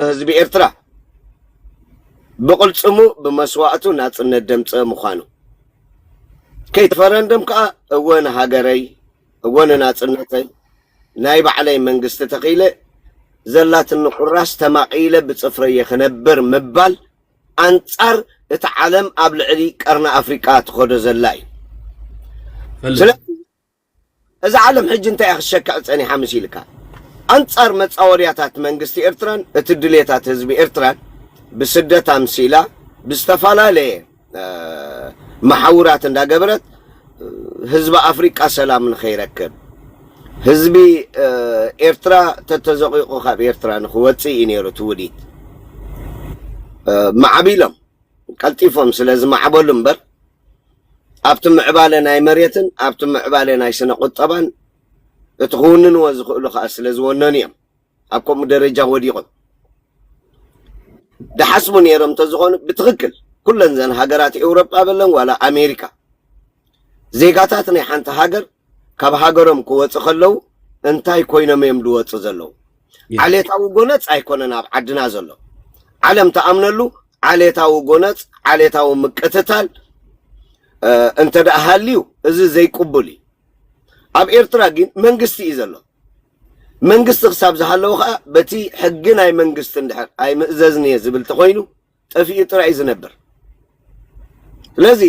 ህዝቢ ኤርትራ ብቕልጽሙ ብመስዋእቱ ናጽነት ደምጸ ምዃኑ ከይተፈረንደም ከኣ እወ ንሃገረይ እወ ንናጽነተይ ናይ ባዕለይ መንግስቲ ተኺለ ዘላትኒ ቁራስ ተማቒለ ብጽፍረየ ክነብር ምባል ኣንጻር እቲ ዓለም ኣብ ልዕሊ ቀርኒ ኣፍሪቃ ትኸዶ ዘላ እዩ። ስለዚ እዛ ዓለም ሕጂ እንታይ እያ ክትሸክዕ ጸኒሓ መሲልካ? ኣንጻር መጻወድያታት መንግስቲ ኤርትራን እቲ ድሌታት ህዝቢ ኤርትራን ብስደት ኣምሲላ ብዝተፈላለየ መሓውራት እንዳገበረት ህዝቢ ኣፍሪቃ ሰላም ንኸይረክብ ህዝቢ ኤርትራ ተተዘቂቑ ካብ ኤርትራ ንክወፅእ እዩ ነይሩ እቲ ውዲት። ማዕቢሎም ቀልጢፎም ስለ ዝማዕበሉ እምበር ኣብቲ ምዕባለ ናይ መሬትን ኣብቲ ምዕባለ ናይ ስነ ቁጠባን እቲ ክውንንዎ ዝኽእሉ ከዓ ስለ ዝወነኑ እዮም ኣብ ከምኡ ደረጃ ወዲቖም። ድሓስቡ ነይሮም እንተዝኾኑ ብትኽክል ኩለን ዘን ሃገራት ኤውሮጳ በለን ዋላ ኣሜሪካ ዜጋታት ናይ ሓንቲ ሃገር ካብ ሃገሮም ክወፁ ከለዉ እንታይ ኮይኖም እዮም ዝወፁ ዘለዉ? ዓሌታዊ ጎነፅ ኣይኮነን ኣብ ዓድና ዘሎ። ዓለም ተኣምነሉ ዓሌታዊ ጎነፅ፣ ዓሌታዊ ምቅትታል እንተ ደኣ ሃልዩ እዚ ዘይቅቡል እዩ። ኣብ ኤርትራ ግን መንግስቲ እዩ ዘሎ። መንግስቲ ክሳብ ዝሃለዉ ከዓ በቲ ሕጊ ናይ መንግስቲ እንድሕር ኣይምእዘዝን እየ ዝብል ተኮይኑ ጠፊኡ ጥራይ እዩ ዝነብር። ስለዚ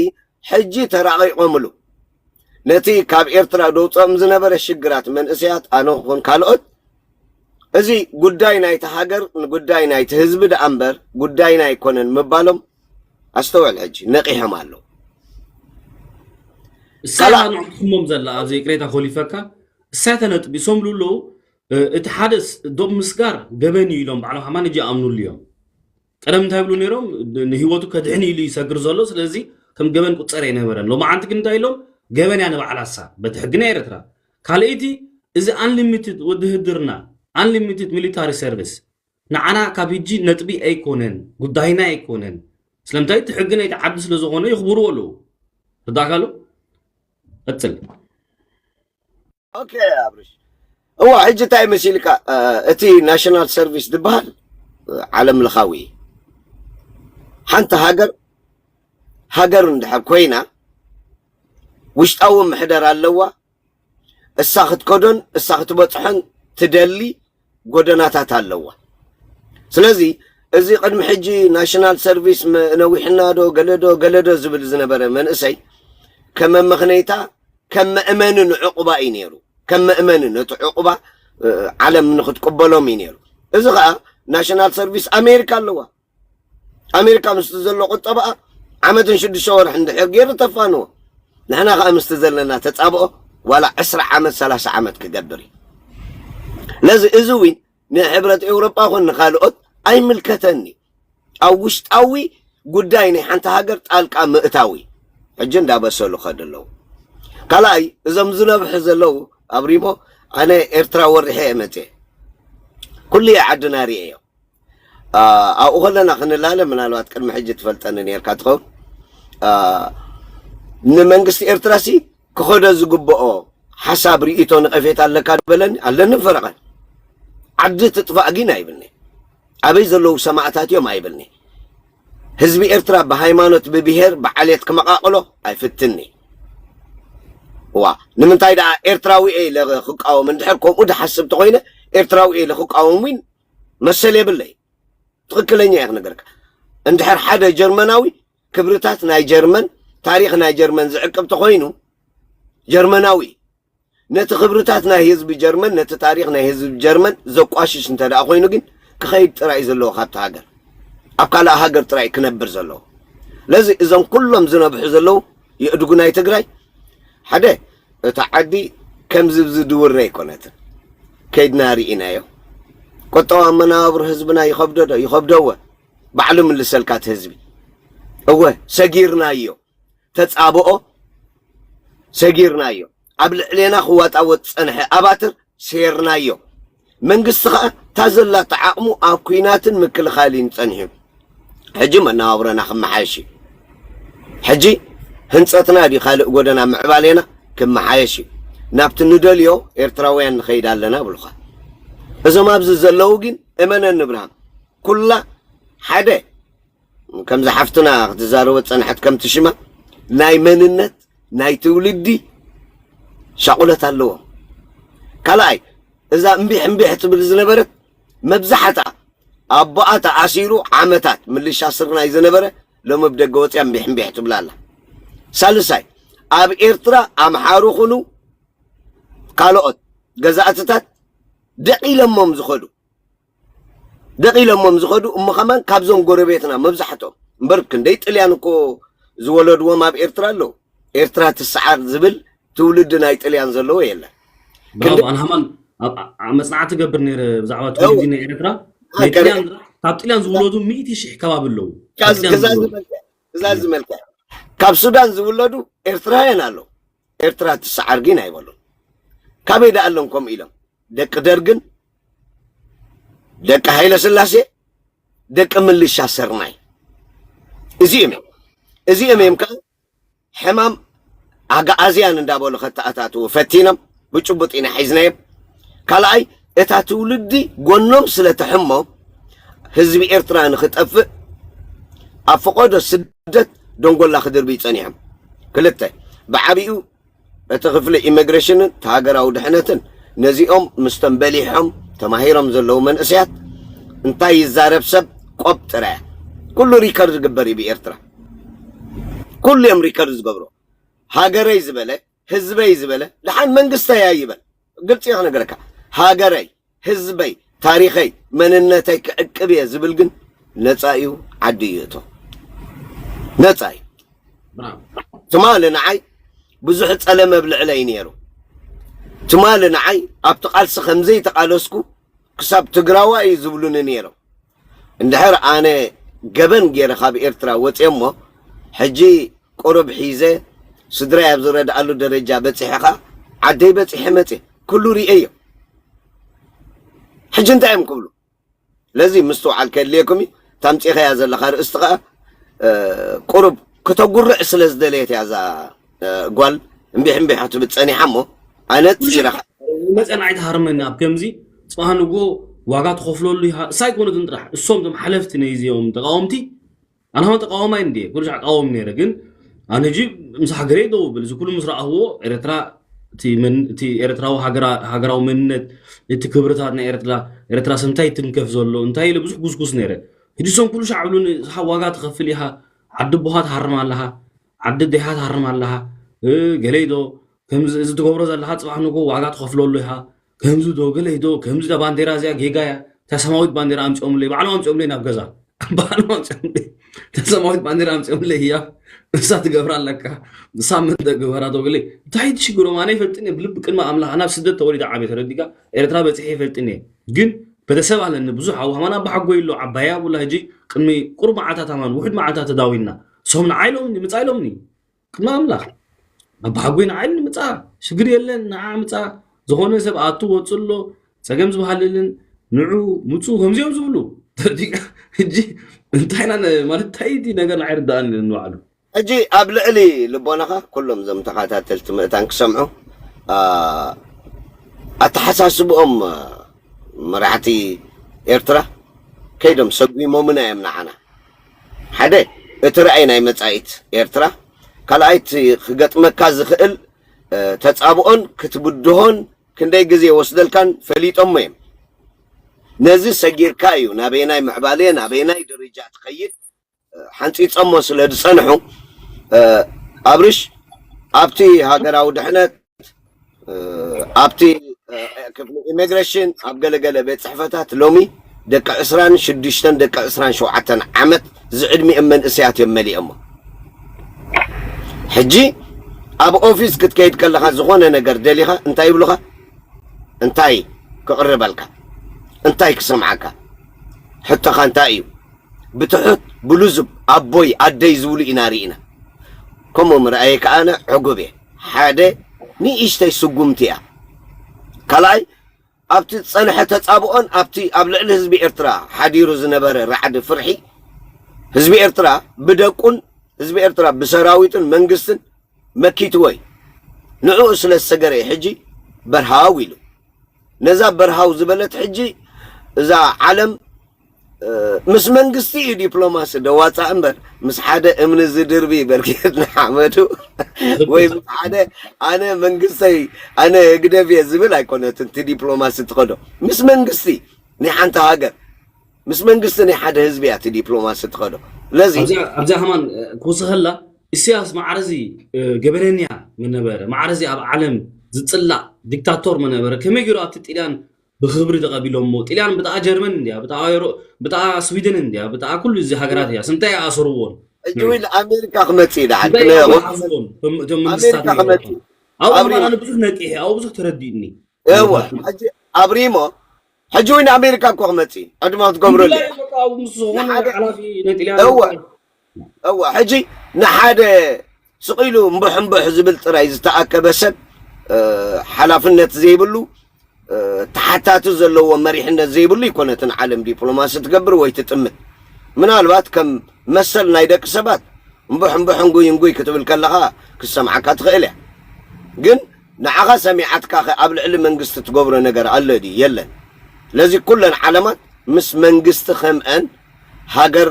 ሕጂ ተራቒቖምሉ ነቲ ካብ ኤርትራ ደውፅኦም ዝነበረ ሽግራት መንእሰያት ኣነ ክኹን ካልኦት እዚ ጉዳይ ናይቲ ሃገር ንጉዳይ ናይቲ ህዝቢ ደኣ እምበር ጉዳይና ኣይኮነን ምባሎም ኣስተውዕል ሕጂ ነቒሖም ኣለዉ። እሳታ ንዕትኹሞም ዘላ ኣብዚ ይቅሬታ ኮሊፈካ እሳተ ነጥቢ ሶም ልብለዉ እቲ ሓደ ዶብ ምስጋር ገበን እዩ ኢሎም ባዕሎም ሃማን እጂ ኣምኑሉ እዮም። ቀደም እንታይ ይብሉ ነይሮም ንህይወቱ ከድሕን ኢሉ ይሰግር ዘሎ ስለዚ ከም ገበን ቁፀር ኣይነበረን። ሎማዓንቲ ግን እንታይ ኢሎም ገበን እያ ንባዕላ እሳ በቲ ሕጊ ናይ ኤርትራ። ካልኣይቲ እዚ unlimited ውትህድርና unlimited military service ንዓና ካብ ሕጂ ነጥቢ ኣይኮነን ጉዳይና ኣይኮነን። ስለምንታይ እቲ ሕጊ ናይቲ ዓዲ ስለዝኾነ የኽብርዎ ኣለዉ። ርዳእካ ኣሎ ቀፅል። ኦኬ ኣብርሽ እዋ ሕጂ እንታይ መሲልካ እቲ ናሽናል ሰርቪስ ዝበሃል ዓለም ለኻዊ ሓንቲ ሃገር ሃገር እንድሕር ኮይና ውሽጣዊ ምሕደር ኣለዋ። እሳ ክትከዶን እሳ ክትበፅሖን ትደሊ ጎደናታት ኣለዋ። ስለዚ እዚ ቅድሚ ሕጂ ናሽናል ሰርቪስ ነዊሕና ዶ ገለዶ ገለዶ ዝብል ዝነበረ መንእሰይ ከመመኽነይታ ከም መእመኒ ንዕቑባ እዩ ነይሩ። ከም መእመኒ ነቲ ዕቑባ ዓለም ንክትቅበሎም እዩ ነይሩ። እዚ ከዓ ናሽናል ሰርቪስ ኣሜሪካ ኣለዋ። ኣሜሪካ ምስቲ ዘሎ ቁጠባኣ ዓመትን ሽዱሽተ ወርሒ እንድሕር ገይሩ ተፋንዎ። ንሕና ከዓ ምስቲ ዘለና ተፃብኦ ዋላ ዕስራ ዓመት ሰላሳ ዓመት ክገብር እዩ። ነዚ እዚ እውን ንሕብረት ኤውሮጳ ኮን ንካልኦት ኣይምልከተኒ። ኣብ ውሽጣዊ ጉዳይ ናይ ሓንቲ ሃገር ጣልቃ ምእታዊ ሕጂ እንዳበሰሉ ከድ ኣለዉ። ካልኣይ እዞም ዝነብሑ ዘለዉ ኣብሪሞ ኣነ ኤርትራ ወሪሐ እየ መፅየ ኩሉ ዓድና ርእየዮ። ኣብኡ ከለና ክንላለ ምናልባት ቅድሚ ሕጂ ትፈልጠኒ ነርካ ትኸውን። ንመንግስቲ ኤርትራ ሲ ክኸዶ ዝግብኦ ሓሳብ ርእቶ ንቐፌት ኣለካ ዝበለኒ ኣለኒ ፈረቐን። ዓዲ ትጥፋእ ግን ኣይብልኒ። ኣበይ ዘለዉ ሰማእታት እዮም ኣይብልኒ። ህዝቢ ኤርትራ ብሃይማኖት ብብሄር ብዓሌት ክመቓቕሎ ኣይፍትኒ። ዋ ንምንታይ ደኣ ኤርትራዊ እየ ኢለ ክቃወም እንድሕር ከምኡ ድሓስብ ተኮይነ ኤርትራዊ እየ ኢለ ክቃወም እውን መሰል የብለይ። ትኽክለኛ እየ ክነገርካ። እንድሕር ሓደ ጀርመናዊ ክብርታት ናይ ጀርመን ታሪኽ ናይ ጀርመን ዝዕቅብ ተኮይኑ ጀርመናዊ ነቲ ክብርታት ናይ ህዝቢ ጀርመን ነቲ ታሪኽ ናይ ህዝቢ ጀርመን ዘቋሽሽ እንተ ደኣ ኮይኑ ግን ክኸይድ ጥራይ ዘለዎ ካብቲ ሃገር ኣብ ካልእ ሃገር ጥራይ ክነብር ዘለዎ። ለዚ እዞም ኩሎም ዝነብሑ ዘለዉ የእድጉ ናይ ትግራይ ሓደ እታ ዓዲ ከምዚ ዝድውረ ኣይኮነትን። ከይድና ርኢናዮ። ቁጠባ መነባብሮ ህዝብና ይኸብዶ ዶ ይኸብዶ? እወ ባዕሉ ምልሰልካ እቲ ህዝቢ። እወ ሰጊርናዮ። ተፃብኦ ሰጊርናዮ። ኣብ ልዕሌና ክዋጣወጥ ዝፀንሐ ኣባትር ሴርናዮ። መንግስቲ ከዓ እታ ዘላቶ ዓቕሙ ኣብ ኲናትን ምክልኻልን እዩ ፀኒሑ። ሕጂ መነባብሮና ክመሓየሽ እዩ። ሕጂ ህንፀትና ድዩ ካልእ ጎደና ምዕባሌና ክመሓየሽ እዩ። ናብቲ ንደልዮ ኤርትራውያን ንኸይድ ኣለና ብሉኻ። እዞም ኣብዚ ዘለዉ ግን እመነኒ ብርሃም ኩላ ሓደ፣ ከምዚ ሓፍትና ክትዛረቦ ዝጸንሐት ከምቲ ሽማ ናይ መንነት ናይ ትውልዲ ሻቑለት ኣለዎም። ካልኣይ፣ እዛ እምቢሕ እምቢሕ ትብል ዝነበረት መብዛሕታ ኣቦኣ ተኣሲሩ ዓመታት ምልሻ ስርናይ ዝነበረ ሎሚ ብደገ ወፅያ እምቢሕ እምቢሕ ትብላ ኣላ። ሳልሳይ፣ ኣብ ኤርትራ ኣምሓሩ ኩኑ ካልኦት ገዛእትታት ደቂለሞም ዝኸዱ ደቂለሞም ዝኸዱ እሞ ከማን ካብዞም ጎረቤትና መብዛሕትኦም እምበር ክንደይ ጥልያን እኮ ዝወለድዎም ኣብ ኤርትራ ኣለዉ። ኤርትራ ትስዓር ዝብል ትውልዲ ናይ ጥልያን ዘለዎ የለን። ብራቮ ክንደይ ኣንሃማን። ኣብ ኣብ መጽናዕቲ ገብር ነይረ ብዛዕባ እው ትውልዲ ናይ ኤርትራ ናይ ኣገረ ጥልያን ካብ ጥልያን ዝውለዱ ሚእቲ ሽሕ ከባቢ ኣለዉ ካብ ካብ ጥልያን ዝገዛ ዝውለዱ ዝመልከ እዛ ዝመልከ ካብ ሱዳን ዝውለዱ ኤርትራውያን ኣለዉ። ኤርትራ ትስዓር ግን ኣይበሉን። ካበይ ደኣ ኣሎም ከምኡ ኢሎም? ደቂ ደርግን ደቂ ሃይለ ስላሴ ደቂ ምልሻ ሰርናይ እዚኦም እዮም። እዚኦም እዮም ከዓ ሕማም ኣግኣዝያን እንዳበሉ ከተኣታትዉ ፈቲኖም። ብጭቡጥ ኢና ሒዝናዮም። ካልኣይ፣ እታ ትውልዲ ጎኖም ስለ ትሕሞ ህዝቢ ኤርትራ ንኽጠፍእ ኣብ ፈቐዶ ስደት ደንጎላ ክድርብዩ ጸኒሖም። ክልተ፣ ብዓቢኡ እቲ ክፍሊ ኢሚግሬሽንን እቲ ሃገራዊ ድሕነትን ነዚኦም ምስቶም በሊሖም ተማሂሮም ዘለዉ መንእሰያት እንታይ ይዛረብ ሰብ ቆብ ጥራያ ኩሉ ሪከርድ ዝግበር እዩ ብኤርትራ ኩሉ እዮም ሪከርድ ዝገብሮ ሃገረይ ዝበለ ህዝበይ ዝበለ ደሓን መንግስተይ ኣይበል ግልፂ እየ ክነገረካ ሃገረይ ህዝበይ ታሪኸይ መንነተይ ክዕቅብ እየ ዝብል ግን ነፃ እዩ ዓዲ እዩ እቶ ነፃ እዩ ትማሊ ንዓይ ብዙሕ ጸለመ ኣብ ልዕለይ ነይሩ። ትማሊ ንዓይ ኣብቲ ቃልሲ ከምዘይተቓለስኩ ክሳብ ትግራዋ እዩ ዝብሉኒ ነይሮም። እንድሕር ኣነ ገበን ገይረ ካብ ኤርትራ ወፅየ እሞ ሕጂ ቁሩብ ሒዘ ስድራይ ኣብ ዝረድኣሉ ደረጃ በፂሐ ኸዓ ዓደይ በፂሐ መፅየ ኩሉ ርእየዮ። ሕጂ እንታይ እዮም ክብሉ? ስለዚ ምስትውዓል ከድልየኩም እዩ። ታምፂኸያ ዘለኻ ርእስቲ ከዓ ቁሩብ ክተጉርዕ ስለ ዝደለየት እያ እዛ ጓል እምቢሕ እምቢሕ ክትብል ፀኒሓ እሞ ኣነፂረኻ መፀን ኣይትሃርመኒ ኣብ ከምዚ ፅባሕ ንጎ ዋጋ ትኸፍለሉ ኢኻ እሳ ኣይኮነትን ጥራሕ እሶም ቶም ሓለፍቲ ነይዚኦም ተቃወምቲ ኣነ ኸም ተቃዋማይ እንድየ ኩሉ ሻዕ ቃወም ነይረ ግን ኣነ ሕጂ ምስ ሃገረይ ደው ብል እዚ ኩሉ ምስ ረኣኽዎ ኤረትራ እቲ መን- እቲ ኤረትራዊ ሃገራ- ሃገራዊ መንነት እቲ ክብርታት ናይ ኤረትራ ኤረትራ ስንታይ ትንከፍ ዘሎ እንታይ ኢለ ብዙሕ ጉስጉስ ነይረ ሕጂ ሶም ኩሉ ሻዕ ብሉኒ እዚኻ ዋጋ ትኸፍል ኢኻ ዓዲ ኣቦኻ ትሃርም ኣለኻ ዓዲ ኣዴኻ ትሃርም ኣለኻ እ፣ ገለይ ዶ ከምዚ እዚ ትገብሮ ዘለኻ ፅባሕ ንጎ ዋጋ ትኸፍለሉ ኢኻ ከምዚ ዶ ገለይ ዶ ከምዚ ዳ ባንዴራ እዚኣ ጌጋ እያ እታ ሰማዊት ባንዴራ ኣምፅኦምለይ ባዕሎም ኣምፅኦምለይ ናብ ገዛ ባዕሎም ኣምፅኦምለይ እታ ሰማዊት ባንዴራ ኣምፅኦምለይ እያ ንሳ ትገብራ ኣለካ ንሳ መን ተግበራ ዶ ገለይ እንታይ ትሽግሮም ኣነ ይፈልጥን እየ ብልቢ ቅድሚ ኣምላኽ ኣነ ኣብ ስደት ተወሊደ ዓብየ ተረዲካ ኤርትራ በፂሐ ይፈልጥን እየ ግን ቤተሰብ ኣለኒ ብዙሕ ኣዋህማን ኣባሓጎይ ኣሎ ዓባይ ኣቡላ ሕጂ ቅድሚ ቁሩብ መዓልታት ኣማን ውሕድ መዓልታት ተዳዊልና ሶም ንዓይ ኢሎምኒ ምፃ ኢሎምኒ ቅድሚ ኣምላኽ ኣባሓጎይ ንዓይ ምፃ ሽግር የለን ንዓ ምፃ ዝኾነ ሰብ ኣቱ ወፁ ኣሎ ፀገም ዝበሃል የለን ንዑ ምፁ ከምዚኦም ዝብሉ ተረዲእካ ሕጂ እንታይ ኢና ነ- ማለት እንታይ እቲ ነገር ንዓይ ርዳእን ንባዕሉ ሕጂ ኣብ ልዕሊ ልቦናኻ ኩሎም እዞም ተኸታተልቲ ምእታን ክሰምዑ ኣ፣ ኣተሓሳስብኦም ኣ፣ መራሕቲ ኤርትራ ከይዶም ሰጒሞምና እዮም ንዓና ሓደ እቲ ራእይ ናይ መጻኢት ኤርትራ ካልኣይ እቲ ክገጥመካ ዝኽእል እ፣ ተጻብኦን ክትብድሆን ክንደይ ግዜ ይወስደልካን ፈሊጦሞ እዮም ነዚ ሰጊርካ እዩ ናበየናይ ምዕባለ ናበየናይ ደረጃ ትኸይድ ሓንፂፆሞ ስለ ዝፀንሑ ኣብርሽ ኣብቲ ሃገራዊ ድሕነት ኣብቲ ክፍሊ ኢሚግሬሽን ኣብ ገለገለ ቤት ፅሕፈታት ሎሚ ደቂ ዕስራን ሽዱሽተን ደቂ ዕስራን ሸውዓተን ዓመት ዝዕድሚኦም መንእሰያት እዮም መሊኦሞ ሕጂ ኣብ ኦፊስ ክትከይድ ከለካ ዝኮነ ነገር ደሊካ እንታይ ይብሉካ እንታይ ክቕርበልካ እንታይ ክሰምዓካ ሕቶኻ እንታይ እዩ ብትሑት ብልዙብ ኣቦይ ኣደይ ዝብሉ ኢና ርኢና ከምኡ ምርኣየ ከኣነ ዕጉብ እየ ሓደ ንእሽተይ ስጉምቲ እያ ካልኣይ ኣብቲ ዝጸንሐ ተጻብኦን ኣብቲ ኣብ ልዕሊ ህዝቢ ኤርትራ ሓዲሩ ዝነበረ ራዕዲ ፍርሒ ህዝቢ ኤርትራ ብደቁን ህዝቢ ኤርትራ ብሰራዊትን መንግስትን መኪትዎ እዩ ንዕኡ ስለ ዝሰገረ እዩ ሕጂ በርሃው ኢሉ ነዛ በርሃው ዝበለት ሕጂ እዛ ዓለም ምስ መንግስቲ እዩ ዲፕሎማሲ ደዋፃእ እምበር ምስ ሓደ እምኒ ዝድርቢ በርጌድ ንሓመዱ ወይ ምስ ሓደ ኣነ መንግስተይ ኣነ ህግደፍ እየ ዝብል ኣይኮነትን። እቲ ዲፕሎማሲ ትኸዶ ምስ መንግስቲ ናይ ሓንቲ ሃገር ምስ መንግስቲ ናይ ሓደ ህዝቢ እያ እቲ ዲፕሎማሲ ትኸዶ። ስለዚ ኣብዚኣ ኣብዚኣ ከማን ክውስኸላ ኢሳያስ ማዕረዚ ገበነኛ ምነበረ ማዕረዚ ኣብ ዓለም ዝፅላእ ዲክታቶር ምነበረ ከመይ ገይሩ ኣብቲ ጥልያን ብክብሪ ተቐቢሎሞ። ጥልያን ብጣ ጀርመን እንዲያ ብጣ ብጣ ስዊድን እንዲያ ብጣ ኩሉ እዚ ሃገራት እያ ስንታይ ኣስርዎን። ሕጂ እውን ኣሜሪካ ክመፅእ ይደሓል እንታይ ክነ- ኣሓዝዎም እቶም መንግስታት ኣሜሪካ ናይ ክመፅእ ኤውሮጳ። ኣብኡ ኣብሪ- ከማን ኣነ ብዙሕ ነቂሐ ኣብኡ ብዙሕ ተረዲእኒ። እወ ሕጂ ኣብሪሞ ሕጂ እውን ኣሜሪካ እኮ ክመፅእ እዩ። ዕድማ ክትገብረሉ ብላይ እያ። በቃ ኣብኡ ምስ ዝኾነ ንሓደ- ሓላፊ ናይ ጥልያን እወ። እወ ሕጂ ንሓደ ስቕ ኢሉ እምቡሕ እምቡሕ ዝብል ጥራይ ዝተኣከበ ሰብ ሓላፍነት ዘይብሉ ተሓታቲ ዘለዎ መሪሕነት ዘይብሉ ይኮነትን ዓለም ዲፕሎማሲ ትገብር ወይ ትጥምት። ምናልባት ከም መሰል ናይ ደቂ ሰባት እምቡሕ እምቡሕ እንጉይ እንጉይ ክትብል ከለኻ ክሰምዓካ ትኽእል እያ። ግን ንዓኻ ሰሚዓትካ ኸ ኣብ ልዕሊ መንግስቲ ትገብሮ ነገር ኣሎ ድዩ? የለን። ስለዚ ኩለን ዓለማት ምስ መንግስቲ ከምአን ሃገር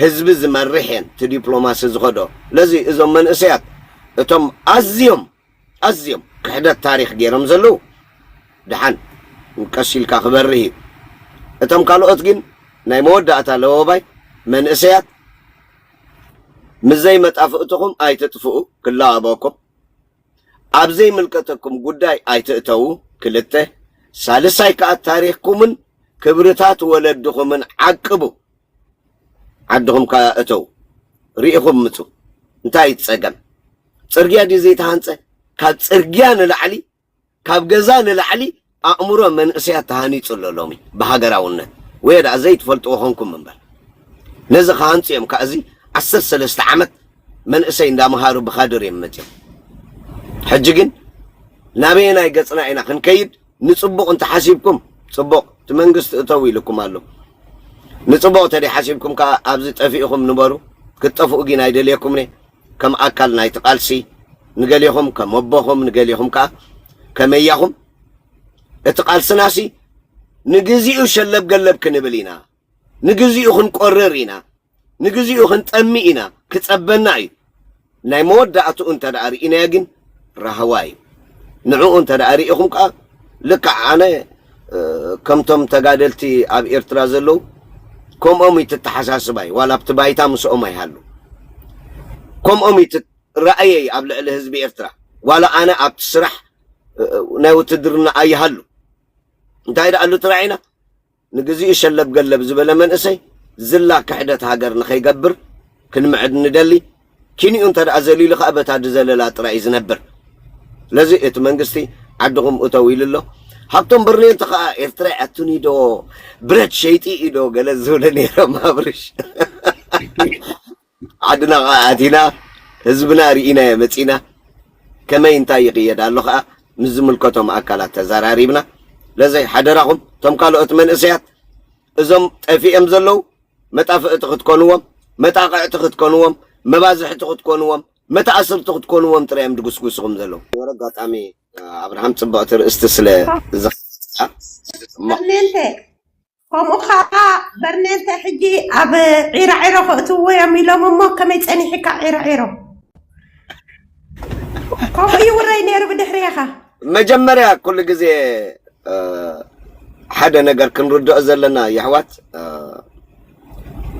ህዝቢ ዝመርሕ እየን እቲ ዲፕሎማሲ ዝኸዶ። ስለዚ እዞም መንእሰያት እቶም ኣዝዮም ኣዝዮም ክሕደት ታሪኽ ገይሮም ዘለዉ ደሓን ቀስ ኢልካ ክበርህ እዩ። እቶም ካልኦት ግን ናይ መወዳእታ ለወባይ መንእሰያት ምስ ዘይመጣፍእትኹም ኣይትጥፍኡ ክላባበኩም ኣብ ዘይምልከተኩም ጉዳይ ኣይትእተዉ ክልተ ሳልሳይ ከኣ ታሪኽኩምን ክብርታት ወለድኹምን ዓቅቡ ዓድኹም ከኣ እተዉ ርኢኹም ምጹ እንታይ እዩ ጸገም ጽርግያ ድዩ ዘይተሃንጸ ካብ ጽርግያ ንላዕሊ ካብ ገዛ ንላዕሊ ኣእምሮ መንእሰያት ተሃኒጹ ኣሎ ሎሚ ብሃገራውነት ወየ ደኣ ዘይትፈልጥዎ ኾንኩም እምበር ነዚ ክሃንጹ እዮም ከኣ እዚ ዓሰርተ ሰለስተ ዓመት መንእሰይ እንዳመሃሩ ብኻድር እዮም መጺኦም ሕጂ ግን ናበየናይ ገጽና ኢና ክንከይድ ንጽቡቕ እንተሓሲብኩም ጽቡቕ እቲ መንግስቲ እተው ኢልኩም ኣሎ ንጽቡቕ ተደይ ሓሲብኩም ከኣ ኣብዚ ጠፊእኹም ንበሩ ክትጠፍኡ ግን ኣይደልየኩምነ ከም ኣካል ናይቲ ቃልሲ ንገሊኹም ከም ኣቦኹም ንገሊኹም ከኣ ከመያኹም እቲ ቃልስናሲ ንግዚኡ ሸለብ ገለብ ክንብል ኢና ንግዚኡ ክንቆርር ኢና ንግዚኡ ክንጠሚ ኢና ክጸበና እዩ ናይ መወዳእትኡ እንተ ደኣ ርኢናዮ ግን ራህዋ እዩ ንዕኡ እንተ ደኣ ርኢኹም ከኣ ልክዕ ኣነ ከምቶም ተጋደልቲ ኣብ ኤርትራ ዘለዉ ከምኦም እዩ ትተሓሳስባይ ዋላ ኣብቲ ባይታ ምስኦም ኣይሃሉ ከምኦም እዩ ራእየይ ኣብ ልዕሊ ህዝቢ ኤርትራ ዋላ ኣነ ኣብቲ ስራሕ ናይ ውትድርና ኣይሃሉ እንታይ ደኣ ኣሉ ትራዒና ንግዚኡ ሸለብ ገለብ ዝበለ መንእሰይ ዝላ ክሕደት ሃገር ንኸይገብር ክንምዕድ ንደሊ ኪኒኡ እንተ ደኣ ዘሊሉ ከኣ በታ ድዘለላ ጥራይ እዩ ዝነብር ስለዚ እቲ መንግስቲ ዓድኹም እተው ኢሉ ኣሎ ሃብቶም በርኔንቲ ከኣ ኤርትራ ኣቱኒ ዶ ብረት ሸይጢ እዩ ዶ ገለ ዝብሉ ነይሮም ኣብርሽ ዓድና ከኣ ኣቲና ህዝብና ርኢናዮ መጺና ከመይ እንታይ ይቕየድ ኣሎ ከኣ ምስ ዝምልከቶም ኣካላት ተዘራሪብና ለዘይ ሓደራኹም እቶም ካልኦት መንእሰያት እዞም ጠፊኦም ዘለዉ መጣፍእቲ ክትኮንዎም መጣቕዕቲ ክትኮንዎም መባዝሕቲ ክትኮንዎም መተኣስርቲ ክትኮንዎም ጥራይ እዮም ድጉስጉስኹም ዘለዉ ኣጋጣሚ ኣብርሃም ጽብቕቲ ርእስቲ ስለ ዝኸ ከምኡ ከዓ በርኔንተ ሕጂ ኣብ ዒራዒሮ ከእትዎ እዮም ኢሎም እሞ ከመይ ፀኒሕካ ዒራዒሮ ከምኡ ይውረይ ነይሩ ብድሕሪኻ መጀመርያ ኩሉ ግዜ ሓደ ነገር ክንርድኦ ዘለና የሕዋት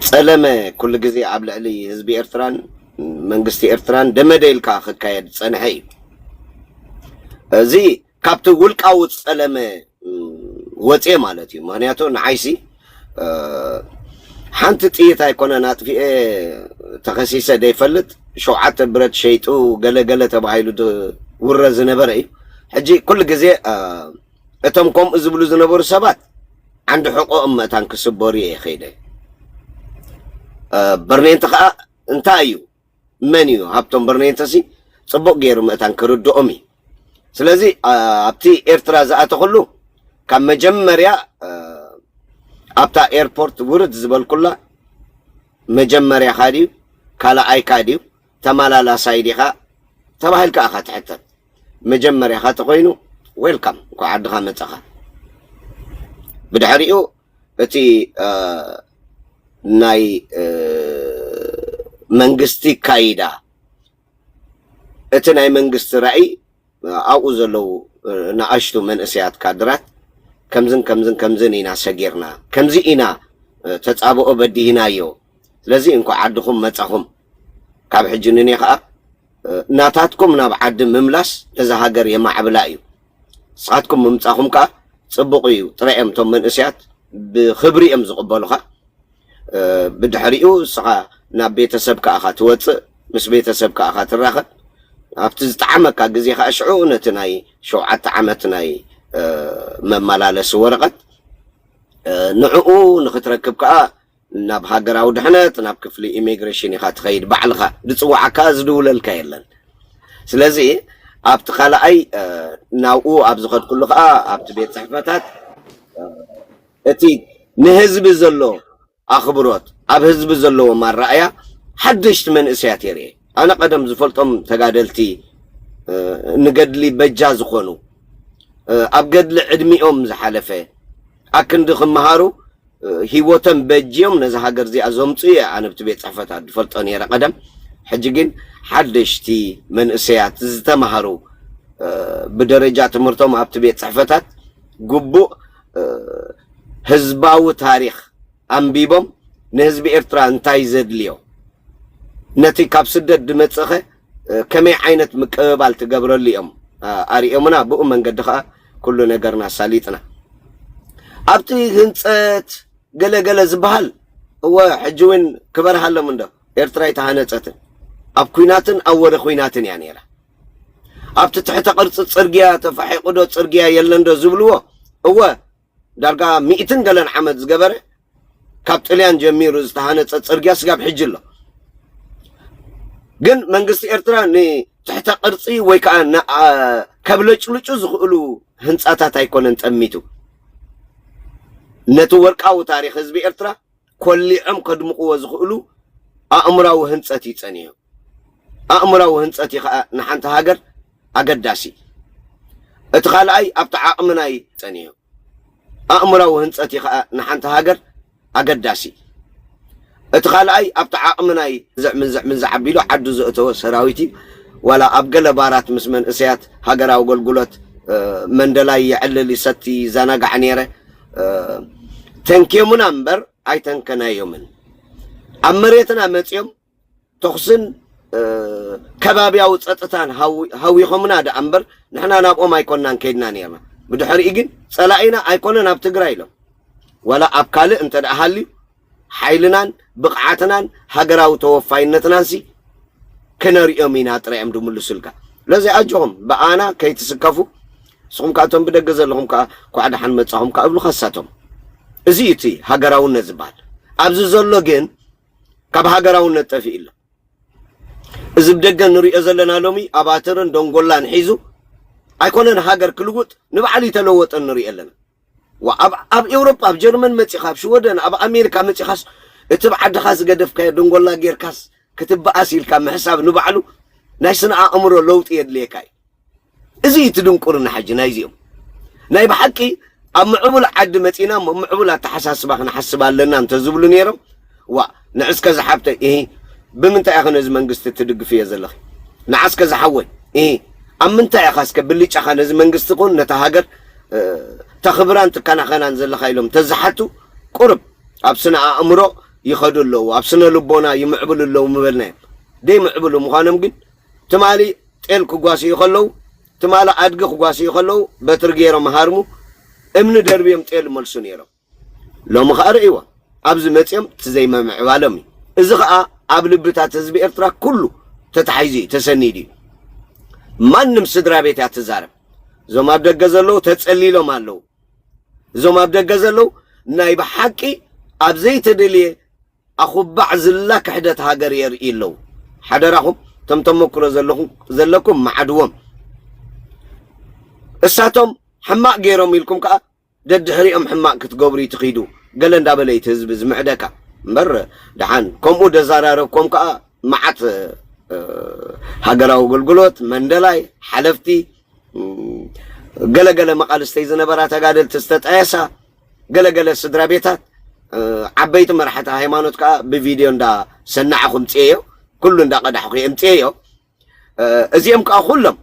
ፀለመ ኩሉ ግዜ ኣብ ልዕሊ ህዝቢ ኤርትራን መንግስቲ ኤርትራን ደመደ ኢልካ ክካየድ ዝፀንሐ እዩ እዚ ካብቲ ውልቃዊ ፀለመ ወፅየ ማለት እዩ ምክንያቱ ንዓይሲ ሓንቲ ጥይት ኣይኮነን ኣጥፊኤ ተኸሲሰ ደይፈልጥ ሸውዓተ ብረት ሸይጡ ገለገለ ተባሂሉ ዝውረ ዝነበረ እዩ ሕጂ ኩሉ ግዜ እቶም ከምኡ ዝብሉ ዝነበሩ ሰባት ዓንዲ ሕቆኦም መእታን ክስበሩ እየ ከይደ በርኔንቲ ከዓ እንታይ እዩ መን እዩ ሃብቶም በርኔንተሲ ፅቡቅ ገይሩ ምእታን ክርድኦም እዩ ስለዚ ኣብቲ ኤርትራ ዝኣተክሉ ካብ መጀመርያ ኣብታ ኤርፖርት ውርድ ዝበልኩላ መጀመርያኻ ድዩ ካልኣይካ ድዩ ተመላላሳይ ዲኻ ተባሂልካ ኢኻ ትሕተት መጀመርያኻ ተኮይኑ ዌልካም እንኳ ዓድኻ መፀኻ ብድሕሪኡ እቲ ናይ መንግስቲ ካይዳ፣ እቲ ናይ መንግስቲ ራእይ፣ ኣብኡ ዘለዉ ንኣሽቱ መንእሰያት ካድራት ከምዝን ከምዝን ከምዝን ኢና ሰጊርና፣ ከምዚ ኢና ተጻብኦ በዲህናዮ፣ ስለዚ እንኳዕ ዓድኹም መጻኹም፣ ካብ ሕጂ ንኔ ከኣ ናታትኩም ናብ ዓዲ ምምላስ ነዛ ሃገር የማዕብላ እዩ። ንስኻትኩም ምምጻኹም ከኣ ጽቡቕ እዩ። ጥራይ እዮም እቶም መንእሰያት ብኽብሪ እዮም ዝቕበሉኻ። ብድሕሪኡ ንስኻ ናብ ቤተሰብ ከኣኻ ትወጽእ፣ ምስ ቤተሰብ ከኣኻ ትራኸብ። ኣብቲ ዝጠዓመካ ግዜ ከኣ ሽዑ ነቲ ናይ ሸውዓተ ዓመት ናይ መመላለሲ ወረቐት ንዕኡ ንኽትረክብ ከኣ ናብ ሃገራዊ ድሕነት፣ ናብ ክፍሊ ኢሚግሬሽን ኢኻ ትኸይድ ባዕልኻ። ዝጽውዓካ ዝድውለልካ የለን። ስለዚ ኣብቲ ካልኣይ ናብኡ ኣብ ዝኸድኩሉ ከኣ ኣብቲ ቤት ጽሕፈታት እቲ ንህዝቢ ዘሎ ኣኽብሮት፣ ኣብ ህዝቢ ዘለዎም ኣረኣእያ ሓደሽቲ መንእሰያት የርኢ። ኣነ ቀደም ዝፈልጦም ተጋደልቲ ንገድሊ በጃ ዝኾኑ፣ ኣብ ገድሊ ዕድሚኦም ዝሓለፈ ኣክንዲ ክመሃሩ ህይወቶም በጅዮም ነዚ ሃገር እዚኣ ዘምፅኡ እየ ኣነ ብቲ ቤት ፅሕፈታት ዝፈልጦ ነይረ ቀደም። ሕጂ ግን ሓደሽቲ መንእሰያት ዝተማሃሩ ብደረጃ ትምህርቶም ኣብቲ ቤት ፅሕፈታት ግቡእ ህዝባዊ ታሪኽ ኣንቢቦም ንህዝቢ ኤርትራ እንታይ ዘድልዮ፣ ነቲ ካብ ስደት ዝመጽእኸ ከመይ ዓይነት ምቅብባል ትገብረሉ እዮም ኣርእዮምና። ብኡ መንገዲ ከኣ ኩሉ ነገርና ኣሳሊጥና። ኣብቲ ህንጸት ገለ ገለ ዝበሃል እወ ሕጂ እውን ክበርሃሎም እንዶ ኤርትራ ኣይተሃነጸትን። ኣብ ኲናትን ኣብ ወረ ኲናትን እያ ነይራ። ኣብቲ ትሕተ ቅርጺ ጽርግያ ተፋሒቑ ዶ ጽርግያ የለን ዶ ዝብልዎ እወ ዳርጋ ሚእትን ገለን ዓመት ዝገበረ ካብ ጥልያን ጀሚሩ ዝተሃነጸ ጽርግያ ስጋብ ሕጂ ኣሎ። ግን መንግስቲ ኤርትራ ንትሕተ ቅርጺ ወይ ከዓ ከብለጭልጩ ዝኽእሉ ህንጻታት ኣይኮነን ጠሚቱ። ነቲ ወርቃዊ ታሪኽ ህዝቢ ኤርትራ ኮሊዖም ከድምቕዎ ዝኽእሉ ኣእምራዊ ህንጸት እዩ ጸኒሑ። ኣእምራዊ ህንጸት እዩ ከዓ ንሓንቲ ሃገር ኣገዳሲ። እቲ ካልኣይ ኣብቲ ዓቕሚ ናይ ጸኒሑ። ኣእምራዊ ህንጸት እዩ ከዓ ንሓንቲ ሃገር ኣገዳሲ። እቲ ካልኣይ ኣብቲ ዓቕሚ ናይ ዝዕ ምንዝዕ ምንዝዕ ኣቢሉ ዓዱ ዘእተወ ሰራዊት እዩ። ዋላ ኣብ ገለ ባራት ምስ መንእሰያት ሃገራዊ ኣገልግሎት መንደላይ የዕልል ይሰቲ ይዘናጋዕ ነይረ። ተንክዮምና እምበር ኣይተንከናዮምን። ኣብ መሬትና መጽዮም ተኹስን ከባብያዊ ጸጥታን ሃዊኾምና ደኣ እምበር ንሕና ናብኦም ኣይኮንናን ከይድና ነርና። ብድሕሪኡ ግን ጸላኢና ኣይኮነን ኣብ ትግራይ ኢሎም ዋላ ኣብ ካልእ እንተ ደኣ ሃልዩ ሓይልናን ብቕዓትናን ሃገራዊ ተወፋይነትናንሲ ክነርእዮም ኢና ጥራይ እዮም ድምልሱልካ። ስለዚ ኣጆኹም ብኣና ከይትስከፉ። ንስኹም ከኣ እቶም ብደገ ዘለኹም ከኣ ኳዕ ደሓን መጻኹም ከኣ እብሉ ከሳቶም። እዚ እዩ እቲ ሃገራውነት ዝበሃል። ኣብዚ ዘሎ ግን ካብ ሃገራውነት ጠፊኡ ኣሎ። እዚ ብደገ ንሪኦ ዘለና ሎሚ ኣባትርን ደንጎላን ሒዙ ኣይኮነን ሃገር ክልውጥ ንባዕሉ ይተለወጠ ንሪኦ ኣለና። ኣብ ኤውሮጳ ኣብ ጀርመን መፂኻ ኣብ ሽወደን ኣብ ኣሜሪካ መፂኻስ እቲ ብዓድኻ ዝገደፍካዮ ደንጎላ ጌርካስ ክትበኣስ ኢልካ ምሕሳብ ንባዕሉ ናይ ስነ ኣእምሮ ለውጢ የድልየካ እዩ። እዚ እቲ ድንቁርና ሕጂ ናይዚኦም ናይ ብሓቂ ኣብ ምዕቡል ዓዲ መፂና እሞ ምዕቡል ኣተሓሳስባ ክንሓስብ ኣለና እንተዝብሉ ነይሮም ዋ ንዕስከ ዝሓብተይ እሂ ብምንታይ ኢኸ ነዚ መንግስቲ ትድግፍዮ ዘለኺ ንዓስከ ዝሓወይ እሂ ኣብ ምንታይ ኢኻ እስከ ብልጫኻ ነዚ መንግስቲ ኹን ነታ ሃገር ተኽብራን ትከናኸናን ዘለኻ ኢሎም ተዝሓቱ ቁርብ ኣብ ስነ ኣእምሮ ይኸዱ ኣለዉ ኣብ ስነ ልቦና ይምዕብሉ ኣለዉ ምበልናዮም ደይ ምዕብሉ ምዃኖም ግን ትማሊ ጤል ክጓስዩ ከለዉ ትማሊ ኣድጊ ክጓስዩ ከለዉ በትሪ ገይሮም ሃርሙ እምኒ ደርብዮም ጤል መልሱ ነይሮም ሎሚ ኸኣ ርእይዎ ኣብዚ መፅኦም እቲ ዘይመምዕባሎም እዩ እዚ ኸኣ ኣብ ልብታት ህዝቢ ኤርትራ ኩሉ ተታሒዙ እዩ ተሰኒዱ እዩ ማንም ስድራ ቤት እያ ትዛረብ እዞም ኣብ ደገ ዘለዉ ተፀሊሎም ኣለዉ እዞም ኣብ ደገ ዘለዉ ናይ ብሓቂ ኣብ ዘይተደልየ ኣኹባዕ ዝላ ክሕደት ሃገር የርኢ ኣለዉ ሓደራኹም እቶም ተመክሮ ዘለኩም መዓድዎም እሳቶም ሕማቕ ገይሮም ኢልኩም ከዓ ደድሕሪኦም ሕማቕ ክትገብሩ እዩ ትኺዱ ገለ እንዳበለ እዩ ህዝቢ ዝምዕደካ እምበር ደሓን ከምኡ ደዛራረብኮም ከዓ መዓት ሃገራዊ ኣገልግሎት መንደላይ ሓለፍቲ ገለገለ መቓልስተይ ዝነበራ ተጋደልቲ ዝተጣየሳ ገለገለ ስድራ ቤታት ዓበይቲ መራሕቲ ሃይማኖት ከዓ ብቪድዮ እንዳሰናዕኹ እምፅኤዮ፣ ኩሉ እንዳቀዳሕኹ እምፅኤዮ። እዚኦም ከዓ ኩሎም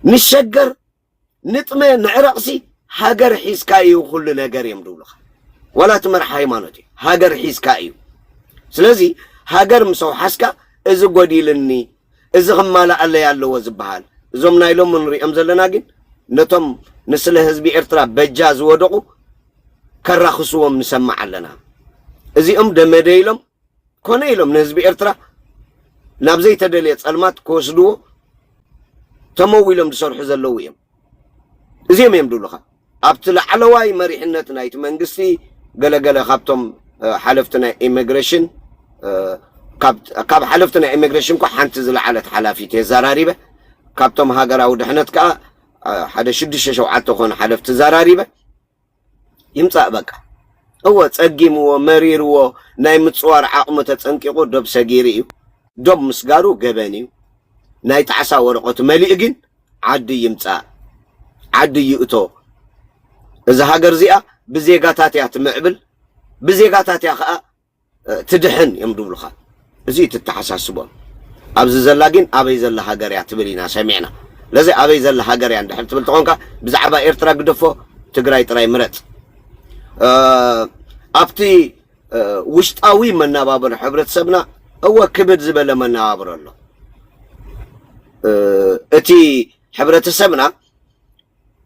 ንሸገር፣ ንጥመ፣ ንዕረቕሲ ሃገር ሒዝካ እዩ ኩሉ ነገር እዮም ድብሉኻ። ዋላ እቲ መራሕ ሃይማኖት እዩ፣ ሃገር ሒዝካ እዩ። ስለዚ ሃገር ምስ ኣውሓስካ፣ እዚ ጎዲልኒ፣ እዚ ክማላኣለይ ኣለዎ ዝበሃል፣ እዞም ናይ ሎሚ ንሪኦም ዘለና ግን ነቶም ንስለ ህዝቢ ኤርትራ በጃ ዝወደቑ ከራኽስዎም ንሰምዕ ኣለና። እዚኦም ደመደ ኢሎም ኮነ ኢሎም ንህዝቢ ኤርትራ ናብ ዘይተደልየ ጸልማት ክወስድዎ ተመው ኢሎም ዝሰርሑ ዘለዉ እዮም። እዚኦም እዮም ድብሉኻ። ኣብቲ ላዕለዋይ መሪሕነት ናይቲ መንግስቲ ገለገለ ካብቶም ሓለፍቲ ናይ ኢሚግሬሽን፣ ካብ ሓለፍቲ ናይ ኢሚግሬሽን እኳ ሓንቲ ዝለዓለት ሓላፊት የዘራሪበ፣ ካብቶም ሃገራዊ ድሕነት ከዓ ሓደ ሽዱሽተ ሸውዓተ ኮኑ ሓለፍቲ ዘራሪበ። ይምጻእ በቃ። እወ ጸጊምዎ፣ መሪርዎ፣ ናይ ምጽዋር ዓቕሙ ተጸንቂቑ ዶብ ሰጊሩ እዩ። ዶብ ምስጋሩ ገበን እዩ። ናይ ጣዕሳ ወረቐቱ መሊኡ ግን ዓዲ ይምጻእ፣ ዓዲ ይእቶ። እዛ ሃገር እዚኣ ብዜጋታት እያ ትምዕብል፣ ብዜጋታት እያ ኸኣ ትድሕን እዮም ድብሉኻ። እዚ እዩ ትተሓሳስቦም። ኣብዚ ዘላ ግን ኣበይ ዘላ ሃገር እያ ትብል ኢና ሰሚዕና። ለዚ ኣበይ ዘላ ሃገር እያ እንድሕር ትብል ተኾንካ ብዛዕባ ኤርትራ ግደፎ፣ ትግራይ ጥራይ ምረጽ። ኣብቲ ውሽጣዊ መነባብሮ ሕብረተሰብና እወ ክብድ ዝበለ መነባብሮ ኣሎ። እቲ ሕብረተሰብና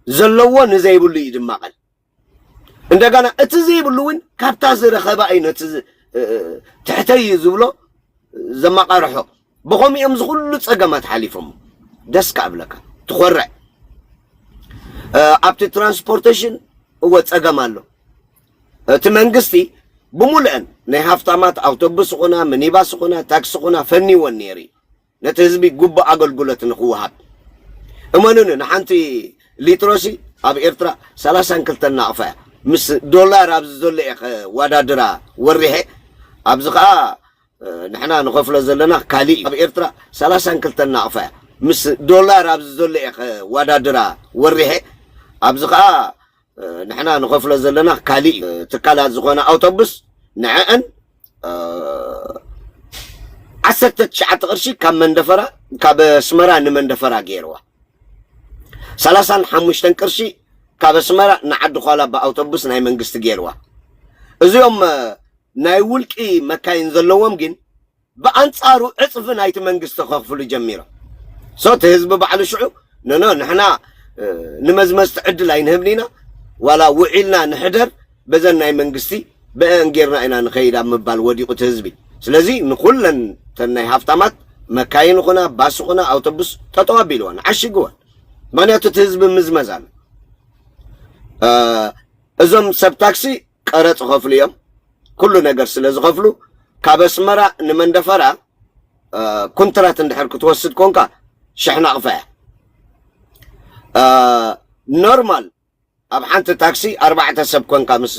ዘለዎ ንዘይብሉ ይድማቐል። እንደገና እቲ ዘይብሉ እውን ካብታ ዝረኸባ እዩ ነቲ ትሕተይ እዩ ዝብሎ ዘማቓርሖ። ብኸምኡ እዮም ዝኹሉ ጸገማት ሓሊፎም። ደስ ከኣብለካ ትኾርዕ። ኣብቲ ትራንስፖርቴሽን እወ ጸገም ኣሎ። እቲ መንግስቲ ብምሉአን ናይ ሃፍታማት ኣውቶቡስ ኹና፣ ሚኒባስ ኹና፣ ታክሲ ኹና ፈኒወን ነይሩ እዩ። ነቲ ህዝቢ ግቡእ ኣገልግሎት ንኽወሃብ። እመኑኒ፣ ንሓንቲ ሊትሮሲ ኣብ ኤርትራ ሰላሳን ክልተን ናቕፋ እያ። ምስ ዶላር ኣብዚ ዘሎ እየ ከዋዳድራ ወሪሐ። ኣብዚ ኸኣ ንሕና ንኸፍሎ ዘለና ካሊእ እዩ። ኣብ ኤርትራ ሰላሳን ክልተን ናቕፋ እያ። ምስ ዶላር ኣብዚ ዘሎ እየ ከዋዳድራ ወሪሐ። ኣብዚ ኸኣ ንሕና ንኸፍሎ ዘለና ካሊእ እዩ። ትካላት ዝኾነ ኣውቶቡስ ንዐአን ዓሰርተ ትሽዓተ ቅርሺ ካብ መንደፈራ፣ ካብ ኣስመራ ንመንደፈራ ገይርዋ። ሰላሳን ሓሙሽተን ቅርሺ ካብ ኣስመራ ንዓዲ ኳላ ብኣውቶቡስ ናይ መንግስቲ ገይርዋ። እዚኦም ናይ ውልቂ መካይን ዘለዎም ግን ብኣንጻሩ ዕጽፊ ናይቲ መንግስቲ ከኽፍሉ ጀሚሮም። ሶ እቲ ህዝቢ ባዕሉ ሽዑ፣ ኖኖ፣ ንሕና ንመዝመዝቲ ዕድል ኣይንህብን ኢና፣ ዋላ ውዒልና ንሕደር፣ በዘን ናይ መንግስቲ ብአን ጌርና ኢና ንኸይድ ኣብ ምባል ወዲቑ እቲ ህዝቢ። ስለዚ ንኹለን ተን ናይ ሃፍታማት መካይን ኹና፣ ባስ ኹና፣ ኣውቶቡስ ጠጠው ኣቢልወን፣ ዓሽግወን። ምኽንያቱ እቲ ህዝቢ ምዝመዝ ኣሎ። እዞም ሰብ ታክሲ ቀረጽ ይኸፍሉ እዮም። ኩሉ ነገር ስለ ዝኸፍሉ፣ ካብ ኣስመራ ንመንደፈራ ኩንትራት እንድሕር ክትወስድ ኮንካ ሽሕ ናቕፋ እያ። ኖርማል ኣብ ሓንቲ ታክሲ ኣርባዕተ ሰብ ኮንካ ምስ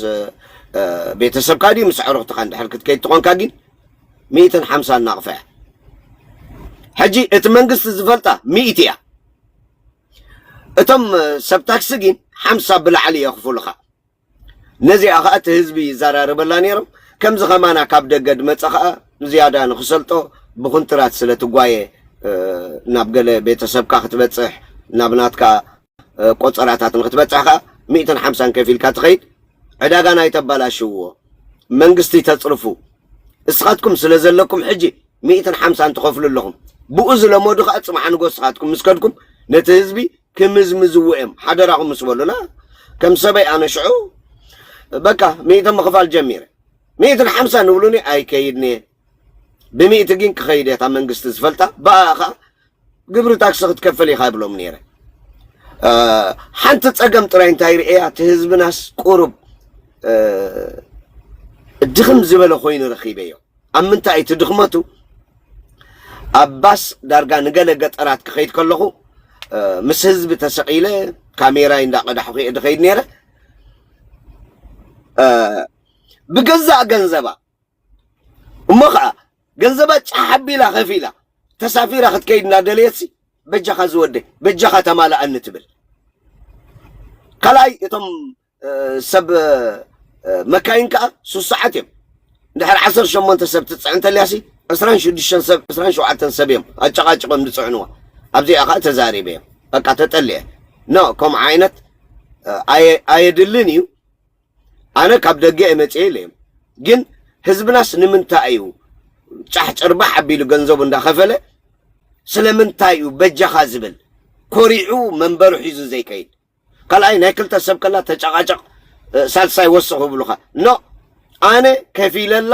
ቤተሰብካ ድዩ ምስ ኣዕሩኽትኻ እንድሕር ክትከይድ ትኾንካ ግን ሚእትን ሓምሳን ናቕፋ እያ። ሕጂ እቲ መንግስቲ ዝፈልጣ ሚእቲ እያ። እቶም ሰብ ታክሲ ግን ሓምሳ ብላዕሊ የኽፍሉኻ። ነዚኣ ኸኣ እቲ ህዝቢ ይዘራረበላ ነይሮም። ከምዚ ኸማና ካብ ደገ ድመጸ ኸኣ ዝያዳ ንኽሰልጦ ብኹንትራት ስለ ትጓየ፣ ናብ ገለ ቤተሰብካ ክትበጽሕ፣ ናብ ናትካ ቆጸራታት ንኽትበጽሕ ኸኣ ሚእትን ሓምሳን ከፊልካ ትኸይድ። ዕዳጋና ኣይተባላሽውዎ፣ መንግስቲ ተጽርፉ። እስኻትኩም ስለ ዘለኩም ሕጂ ሚእትን ሓምሳን ትኸፍሉ ኣለኹም። ብኡ ዝለመዱ ኸኣ ጽባሕ ንጎ እስኻትኩም ምስ ከድኩም ነቲ ህዝቢ ክምዝምዝዎ እዮም። ሓደራኹም ምስ በሉና፣ ከም ሰበይ ኣነ ሽዑ በቃ ሚእቲ ምኽፋል ጀሚረ። ሚእትን ሓምሳን ንብሉኒ ኣይከይድን እየ። ብሚእቲ ግን ክኸይድ እየ፣ እታ መንግስቲ ዝፈልጣ፣ ብኣ ኸዓ ግብሪ ታክሲ ክትከፍል ኢኻ ይብሎም ነይረ። ሓንቲ ጸገም ጥራይ እንታይ ርእያ፣ እቲ ህዝብናስ ቁሩብ ድኽም ዝበለ ኮይኑ ረኺበዮ። ኣብ ምንታይ እቲ ድኽመቱ? ኣብ ባስ ዳርጋ ንገለ ገጠራት ክኸይድ ከለኹ፣ ምስ ህዝቢ ተሰቒለ ካሜራይ እንዳቐዳሕኹ እየ ድኸይድ ነይረ። ብገዛእ ገንዘባ፣ እሞ ኸዓ ገንዘባ ጫሕ ኣቢላ ከፊላ ተሳፊራ ክትከይድ እናደለየትሲ፣ በጃኻ ዝወደይ፣ በጃኻ ተማልኣኒ ትብል። ካልኣይ፣ እቶም ሰብ መካይን ከዓ ሱስ ሰዓት እዮም። እንድሕር ዓሰርተ ሸሞንተ ሰብ ትፅዕን ተልያሲ ዕስራን ሽዱሽተን ሰብ ዕስራን ሸውዓተን ሰብ እዮም ኣጨቃጭቆም ዝፅዕንዋ። ኣብዚኣ ከዓ ተዛሪበ እዮም። በቃ ተጠልየ። ኖ፣ ከምኡ ዓይነት ኣየድልን እዩ። ኣነ ካብ ደገ እየ መፅየ ኢለ እዮም። ግን ህዝብናስ ንምንታይ እዩ ጫሕ ጭርባሕ ኣቢሉ ገንዘቡ እንዳኸፈለ ስለምንታይ እዩ በጃኻ ዝብል? ኮሪዑ መንበሩ ሒዙ ዘይከይድ? ካልኣይ ናይ ክልተ ሰብ ከላ ተጨቃጨቅ ሳልሳይ ወስኽ ይብሉኻ። ኖ፣ ኣነ ከፊለላ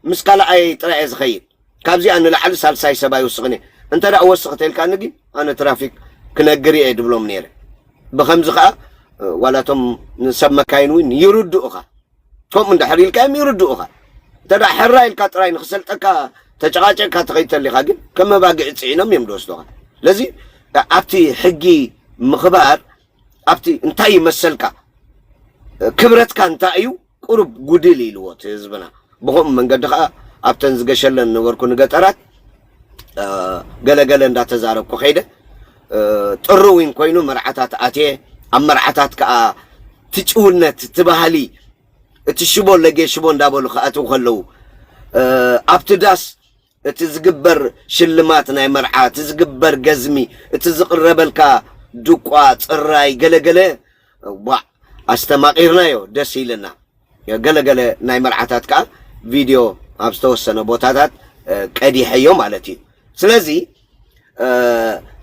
ምስ ካልኣይ ጥራይ እየ ዝኸይድ። ካብዚኣ ንላዕሊ ሳልሳይ ሰብ ኣይውስኽን እየ። እንተ ደኣ ወስኽ ተልካኒ ግን ኣነ ትራፊክ ክነግር እየ ድብሎም ነይረ። ብኸምዚ ኸዓ ዋላቶም ሰብ መካይን እውን ይርድኡኻ። ከምኡ እንድሕር ኢልካ እዮም ይርድኡኻ። እንተ ደኣ ሕራ ኢልካ ጥራይ ንክሰልጠካ ተጨቃጨቅካ ትኸይድ ተሊኻ ግን ከም መባግዒ ፅዒኖም እዮም ዝወስዱኻ። ስለዚ ኣብቲ ሕጊ ምኽባር ኣብቲ እንታይ ይመሰልካ ክብረትካ እንታይ እዩ ቁሩብ ጉድል ኢልዎ እቲ ህዝብና። ብኸምኡ መንገዲ ከዓ ኣብተን ዝገሸለን ነበርኩ ንገጠራት ገለገለ እንዳተዛረብኩ ከይደ። ጥሩ እውን ኮይኑ መርዓታት ኣትየ። ኣብ መርዓታት ከዓ ትጭውነት ትባህሊ እቲ ሽቦ ለጌ ሽቦ እንዳበሉ ክኣትዉ ከለዉ ኣብቲ ዳስ እቲ ዝግበር ሽልማት ናይ መርዓ፣ እቲ ዝግበር ገዝሚ፣ እቲ ዝቕረበልካ ድቋ፣ ጽራይ፣ ገለገለ፣ ዋዕ፣ ኣስተማቒርናዮ፣ ደስ ኢልና። ገለገለ ናይ መርዓታት ከኣ ቪድዮ ኣብ ዝተወሰነ ቦታታት ቀዲሐዮ ማለት እዩ። ስለዚ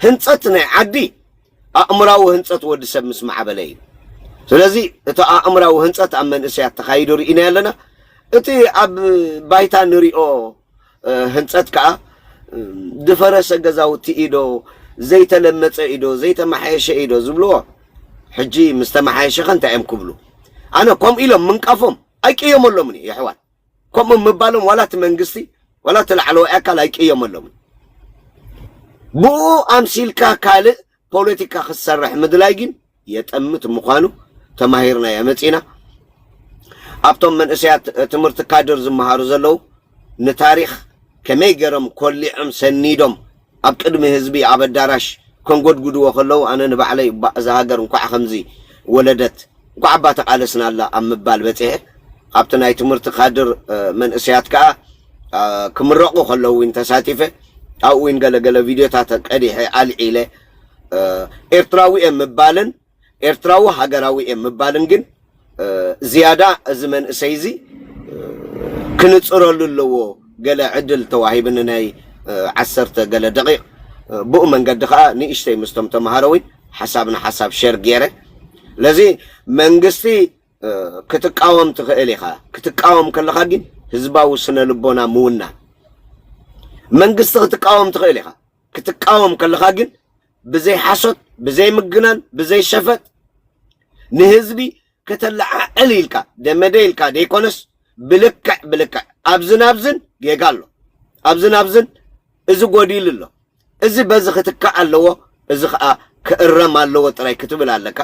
ህንጸት ናይ ዓዲ ኣእምራዊ ህንጸት ወዲ ሰብ ምስ ማዕበለ እዩ። ስለዚ እቲ ኣእምራዊ ህንጸት ኣብ መንእሰያት ተኻይዱ ርኢና ኣለና። እቲ ኣብ ባይታ ንሪኦ ህንጸት ከኣ ዝፈረሰ ገዛውቲ ኢዶ ዘይተለመጸ ኢዶ ዘይተመሓየሸ ኢዶ ዝብልዎ ሕጂ ምስ ተመሓየሸኸ እንታይ እዮም ክብሉ? ኣነ ከምኡ ኢሎም ምንቃፎም ኣይቅየመሎምን እየ የሕዋት። ከምኡ ምባሎም ዋላ እቲ መንግስቲ ዋላ እቲ ላዕለዋይ ኣካል ኣይቅየመሎምን። ብኡ ኣምሲልካ ካልእ ፖለቲካ ክትሰርሕ ምድላይ ግን የጠምት ምዃኑ ተማሂርናዮ መጺና። ኣብቶም መንእሰያት ትምህርቲ ካድር ዝመሃሩ ዘለዉ ንታሪኽ ከመይ ገይሮም ኮሊዖም ሰኒዶም ኣብ ቅድሚ ህዝቢ ኣብ ኣዳራሽ ከንጎድጉድዎ ከለዉ ኣነ ንባዕለይ እባ እዛ ሃገር እንኳዕ ከምዚ ወለደት እንኳዕ እባ ተቓለስናላ ኣብ ምባል በጺሐ። ኣብቲ ናይ ትምህርቲ ካድር መንእሰያት ከኣ ክምረቑ ከለዉ እውን ተሳቲፈ ኣብኡ እውን ገለገለ ቪድዮታት ቀዲሐ ኣልዒለ። ኤርትራዊ እየ ምባልን ኤርትራዊ ሃገራዊ እየ ምባልን ግን ዝያዳ እዚ መንእሰይ እዚ ክንጽረሉ ኣለዎ። ገለ ዕድል ተዋሂብኒ ናይ ዓሰርተ ገለ ደቂቕ ብኡ መንገዲ ከዓ ንእሽተይ ምስቶም ተምሃሮ እውን ሓሳብ ንሓሳብ ሸር ገይረ። ስለዚ መንግስቲ ክትቃወም ትኽእል ኢኻ። ክትቃወም ከለኻ ግን ህዝባዊ ስነ ልቦና ምውናን። መንግስቲ ክትቃወም ትኽእል ኢኻ። ክትቃወም ከለኻ ግን ብዘይ ሓሶት፣ ብዘይ ምግናን፣ ብዘይ ሸፈጥ ንህዝቢ ከተለዓዕል ኢልካ ደመደ ኢልካ ደይኮነስ ብልክዕ ብልክዕ ኣብዝን ኣብዝን ጌጋ ኣሎ። ኣብዝን ኣብዝን እዚ ጎዲሉ ኣሎ። እዚ በዚ ክትካእ ኣለዎ፣ እዚ ኸዓ ክእረም ኣለዎ ጥራይ ክትብል ኣለካ።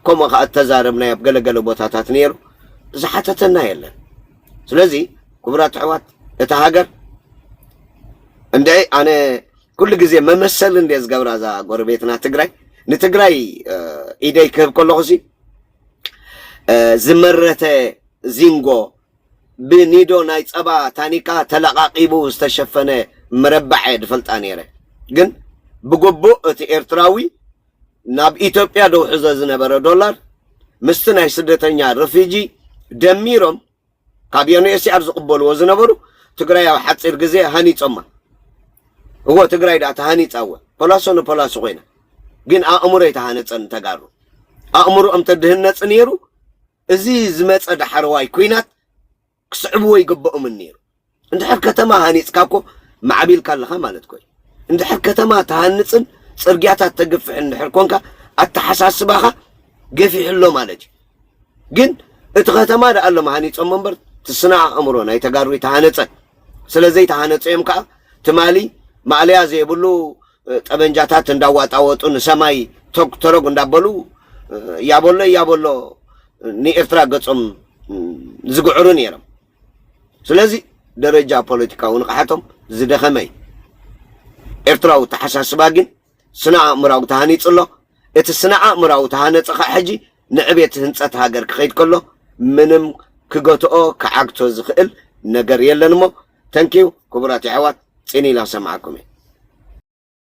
ከምኡ ኸዓ እተዛረብናዮ ኣብ ገለገለ ቦታታት ነይሩ ዝሓተተና የለን። ስለዚ ክቡራት ኣሕዋት እታ ሃገር እንደ ኣነ ኩሉ ግዜ መመሰል እንደ ዝገብራ እዛ ጎረቤትና ትግራይ ንትግራይ ኢደይ ክህብ ከለኹ ሲ ዝመረተ ዚንጎ ብኒዶ ናይ ጸባ ታኒካ ተለቓቒቡ ዝተሸፈነ መረባዕ እየ ዝፈልጣ ነይረ። ግን ብግቡእ እቲ ኤርትራዊ ናብ ኢትዮጵያ ደውሕዞ ዝነበረ ዶላር ምስቲ ናይ ስደተኛ ሪፊጂ ደሚሮም ካብ ዩኤንኤችሲኣር ዝቕበልዎ ዝነበሩ ትግራይ ኣብ ሓፂር ግዜ ሃኒፆማ። እዎ ትግራይ ደኣ ተሃኒፃ እወ ፖላሶ ንፖላሶ ኮይና ግን ኣእምሮ ኣይተሃነፀን ተጋሩ። ኣእምሮኦም ተድህነፅ ነይሩ እዚ ዝመፀ ዳሕረዋይ ኲናት ክስዕብዎ ይግብኦምን ነይሩ። እንድሕር ከተማ ሃኒፅካ እኮ ማዕቢልካ ኣለኻ ማለት እኮ እዩ። እንድሕር ከተማ ትሃንፅን ፅርግያታት ተግፍሕን እንድሕር ኮንካ ኣተሓሳስባኻ ገፊሑ ኣሎ ማለት እዩ። ግን እቲ ከተማ ደኣ ኣሎም ሃኒፆም እምበር እቲ ስነ ኣእምሮ ናይ ተጋሩ ኣይተሃነፀን። ስለ ዘይተሃነፀ እዮም ከዓ ትማሊ ማእለያ ዘይብሉ ጠበንጃታት እንዳዋጣወጡ ንሰማይ ቶግ ተረግ እንዳበሉ ያበሎ ያበሎ ንኤርትራ ገጾም ዝግዕሩ ነይሮም። ስለዚ ደረጃ ፖለቲካዊ ንቕሓቶም ዝደኸመ እዩ። ኤርትራዊ ተሓሳስባ ግን ስነ ኣእምራዊ ተሃኒፁ ኣሎ። እቲ ስነ ኣእምራዊ ተሃነፀ ከዓ ሕጂ ንዕቤት ህንፀት ሃገር ክኸይድ ከሎ ምንም ክገትኦ ክዓግቶ ዝኽእል ነገር የለን እሞ። ተንኪዩ ክቡራት የሕዋት፣ ፅን ኢለ ክሰማዓኩም እየ።